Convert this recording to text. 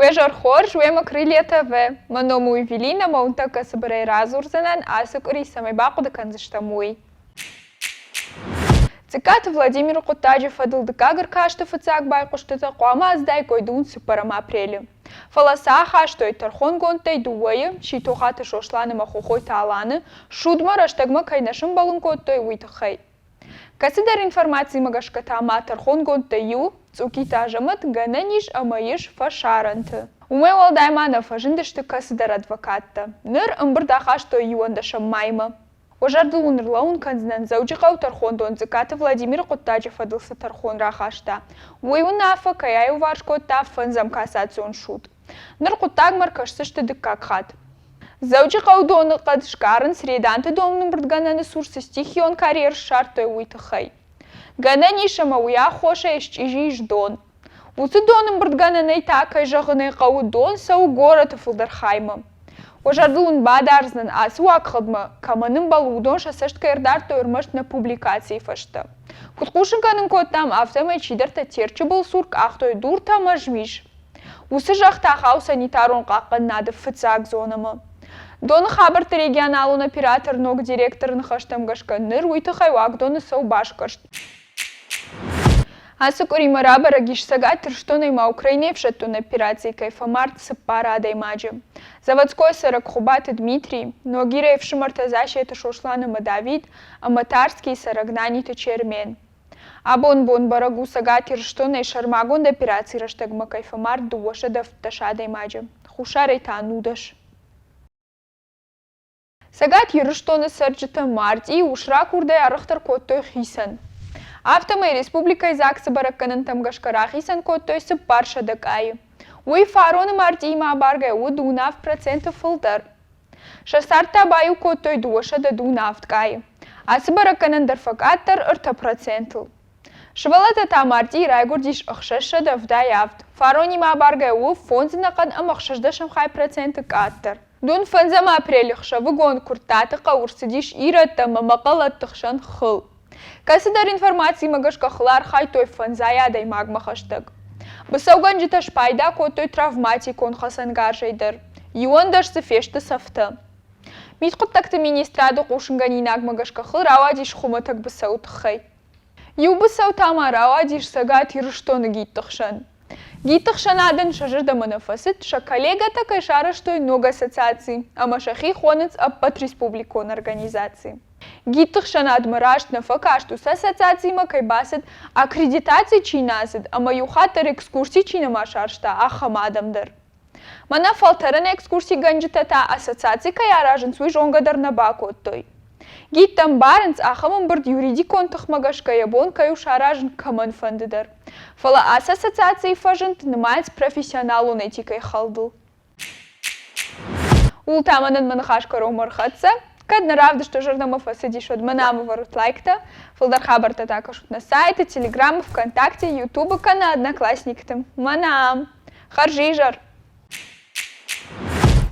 Уе зӕр хорз, уемӕ Крылья ТВ. Мӕ ном у Эвелина, мӕ уын тӕккӕ цыбырӕй радзурдзынӕн, ацы къуыри цӕмӕй бахъуыды кӕндзыстӕм, уый. Цъыккаты Владимиры хъуыддаджы фӕдыл дыккаг ӕркасты фыццаг байхъуыстытӕ хъуамӕ ацыдаиккой дыууын цыппӕрӕм апрелы. Фӕлӕ сӕ ахастой тӕрхонгондтӕй дыууӕйы, Ситохаты Сослан ӕмӕ Хохойты Аланы, судмӕ рӕстӕгмӕ кӕй нӕ сӕмбӕлын кодтой, уый тыххӕй. Кӕцыдӕр информацимӕ гӕсгӕ та ма тӕрхонгондтӕй иу, Цъукиты Азӕмӕт, гӕнӕн ис ӕмӕ ис фӕсарӕнты. Уымӕй уӕлдай ма нӕ фӕзындысты кӕцыдӕр адвокаттӕ. Ныр ӕмбырд ахастой иуӕндӕсӕм маймӕ. Уӕ зӕрдыл уын ӕрлӕууын кӕндзынӕн, Дзӕуджыхъӕуы тӕрхондон Цъыккаты Владимиры хъуыддаджы фӕдыл цы тӕрхон рахаста, уый уынаффӕ кӕй аиуварс кодта фӕндзӕм кассацион суд. Ныр хъуыддагмӕ ӕркӕсдзысты дыккаг хатт. Дзӕуджыхъӕуы доныхъӕд сгарынц Реданты донӕмбырдгӕнӕны цур цы стихион карьер ссардтой, уый тыххӕй. Гӕнӕн ис ӕмӕ уый аххосӕй счъизи ис дон. Уыцы донӕмбырдгӕнӕнӕй та, кӕй зӕгъын ӕй хъӕуы, дон цӕуы горӕты фылдӕр хаймӕ. Уӕ зӕрдыл уын бадардзынӕн, ацы уагхыгъдмӕ кӕмӕн ӕмбӕлы, уыдон сӕ цӕст кӕй ӕрдардтой ӕрмӕст нӕ публикацийы фӕстӕ. Куыд хъусын кӕнын кодтам, афтӕмӕй чидӕртӕ Терчы был цур къахтой дуртӕ ӕмӕ змис. Уыцы зӕхх та хауы санитарон хъахъхъӕнынады фыццаг зонӕмӕ. Доны хабӕртты регионалон оператор ног директоры ныхӕстӕм гӕсгӕ ныр уый тыххӕй уагдоны цӕуы басгӕрст. Ацы къуыримӕ рабӕрӕг ис Цӕгат Ирыстонӕй ма Украинӕйы ӕфсӕддон операцийы кӕй фӕмард цыппар адӕймаджы. Заводскойы цӕрӕг Хуыбаты Дмитрий, Ногиры ӕфсымӕртӕ Засеты Сослан ӕмӕ Давид ӕмӕ Тарскийы цӕрӕг Наниты Чермен. Абон бон бӕрӕг у Цӕгат Ирыстонӕй сӕрмагонд операцийы рӕстӕгмӕ кӕй фӕмард 217 адӕймаджы, хуссарӕй та 19. Цӕгат Ирыстоны цӕрджытӕ мартъийы усракурдӕй арӕхдӕр кодтой хицӕн. Афтӕмӕй республикӕйы ЗАГС-ы бӕрӕггӕнӕнтӕм гӕсгӕ рахицӕн кодтой 400 къайы. Уый фароны мартъиимӕ абаргӕ уыд 9% фылдӕр. Сӕ цард та баиу кодтой 207 къайы. Ацы бӕрӕггӕнӕн дӕр фӕкъаддӕр 3%-ыл. Сывӕллӕттӕ та мартъийы райгуырдис 677, фаронимӕ абаргӕ у фондз ӕнӕхъӕн ӕмӕ ӕхсӕздӕсӕм хай проценты къаддӕр. Дун фӕндзӕм апрелы хсӕвыгон Куырттаты хъӕуы рцыдис ирӕттӕ ӕмӕ мӕхъӕлӕтты хсӕн хыл. Кӕцыдӕр информацимӕ гӕсгӕ хылы архайдтой фӕндзай адӕймагмӕ хӕстӕг. Быцӕугӕнджытӕ спайда кодтой травматикон хӕцӕнгарзӕй дӕр. Иуӕндӕс дзы фесты цӕфтӕ. Мидхъуыддӕгты министрады хъусынгӕнинагмӕ гӕсгӕ хыл рауадис хуымӕтӕг быцӕуы тыххӕй. Иу быцӕу та ма рауадис Цӕгат Ирыстоны гидты хсӕн. Гидты хсӕнадӕн сӕ зӕрдӕмӕ нӕ фӕцыд, сӕ коллегӕтӕ кӕй сарӕзтой ног ассоциаци ӕмӕ сӕхи хонынц ӕппӕтреспубликон организаци. Гидты хсӕнадмӕ раст нӕ фӕкаст, уыцы ассоциацимӕ кӕй бацыд, аккредитаци чи нӕ ацыд ӕмӕ иу хатт дӕр экскурси чи нӕма сарӕзта, ахӕм адӕм дӕр. Мӕнӕ фӕлтӕрӕн экскурсигӕнджытӕ та ассоциаци кӕй аразынц, уый зонгӕ дӕр нӕ бакодтой. Гидтӕ ӕмбарынц, ахӕм ӕмбырд юридикон тыхмӕ гӕсгӕ йӕ бон кӕй у саразын кӕмӕнфӕнды дӕр. Фӕлӕ ацы ассоциацийы фӕзынд нымайынц профессионалон этикӕйы хӕлдыл. Ууыл та мӕнӕн мӕ ныхас кӕронмӕ ӕрхӕццӕ. Кӕд нӕ равдысты зӕрдӕмӕ фӕцыдис, уӕд мӕ нӕм ӕвӕрут лайктӕ. Фылдӕр хабӕрттӕ та кӕсут нӕ сайты, Телеграмы, ВКонтакте, Ютубы кӕнӕ Одноклассникты. Мӕнӕ ам. Хӕрзизӕр!